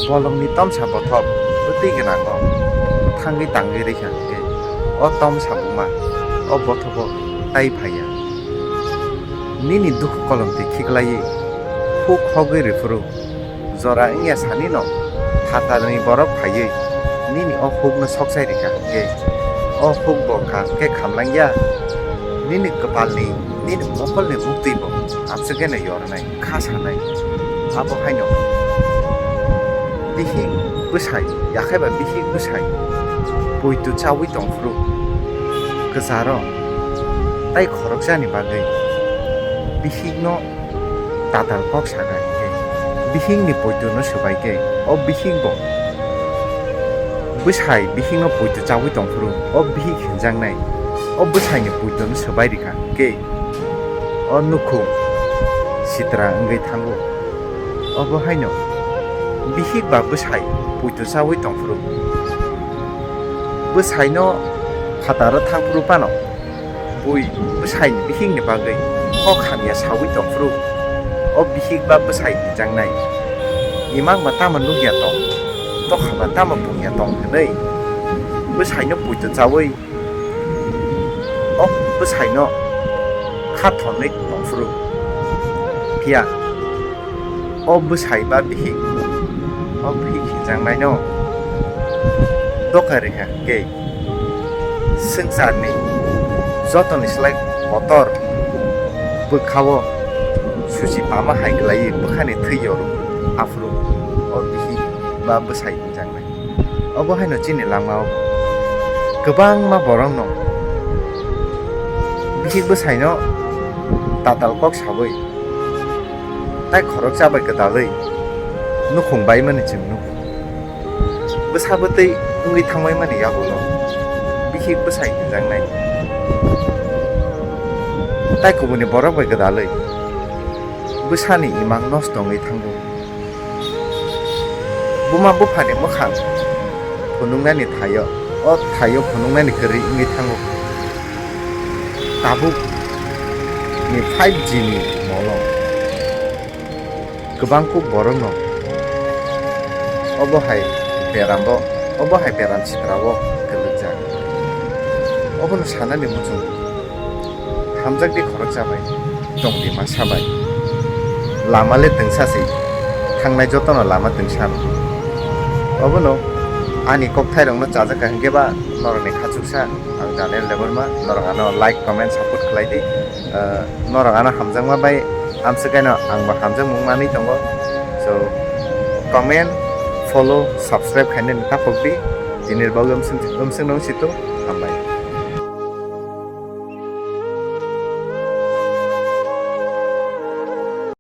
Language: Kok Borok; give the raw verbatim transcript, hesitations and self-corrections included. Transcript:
Bolongni tomsa bothop bwtwi gwnango thangwi tangwi rwkha hwnkhe, o tomsa buma o bothobo tai phaiya. Nini dukhu kolomtwi khiklaiwi huk hogwi rwphuru, jora wngya sanino phatarni borok phaiwi nini o hukno sokchai rwkha hwnkhe, o huk bo kaham khe khamlangya, nini kwpalni, nini mokolni muktwibo amswkeno yornai. Kha sanai. Abo haino bihik bwsai, yakhaiba bihik bwsai poito chaui tongphuru kwcharo tai khoroksani bagwi bihikno tatal kok sakha hinkhe bihikni poitono swbaikhe o bihikbo bwsai bihikno poito chaui tongphuru o bihik hinjaknai o bwsaini poitono swbai rwkha hinkhe o nukhung sitra wngwi thango. Obo haino bihik ba bwsai poito chaui tongphuru, bwsaino phataro thangphuru phano bui bwsaini bihikni bagwi kok hamya saui tongphuru, o bihik ba bwsai hinjaknai, imang ba tamo nukya tong, tokha ba tamo pungya tong hwnwi bwsaino poito chaui o bwsaino kha thonwi tongphuru. Phiya o bwsai ba bihik, o bihik hinjaknaino doka rwkha hwnkhe, swngcharni jotoni slai kotor bwkhao suchi pama hai kwlaiwi bwkhani thwi yorwi aphuru o bihik ba bwsai hinjaknai. Obo haino chini langmao kwbangma borokno bihik bwsaino tatal kok saui tai khoroksa bai gwdalwi nukhung baimani chwng nugo. Bwsa bwtwi wngwi thangbaimani yagulo bihik bwsai hinjaknai tai kubuni borok bai gwdalwi bwsani imang nosto wngwi thango. Buma buphani mwkhang phunuknani thaio, o thaio phunuknani kwrwi wngwi thango. Tabuk ni five G ni molo kwbang kuk borokno obo hai berambo, obo hai beram sitrao kwlwkjak. Obono sanani muchungo. Hamjakdi khoroksa bai, tongdi masa bai. Lama le twngsa se, thangnai jotono lama twngsa no. Obono ani kokthairokno chajakha hwnkhe ba norokni khachuksa ang Daniel Debbarma, norok ano like, comment, support khlai di. Ah, norok ano hamjakma bai amswk kaino ang bo hamjakmung manwi tongo. So, comment, follow, subscribe khainani tapok di. Tini bagwi umswk, umswk nung situ, hambai.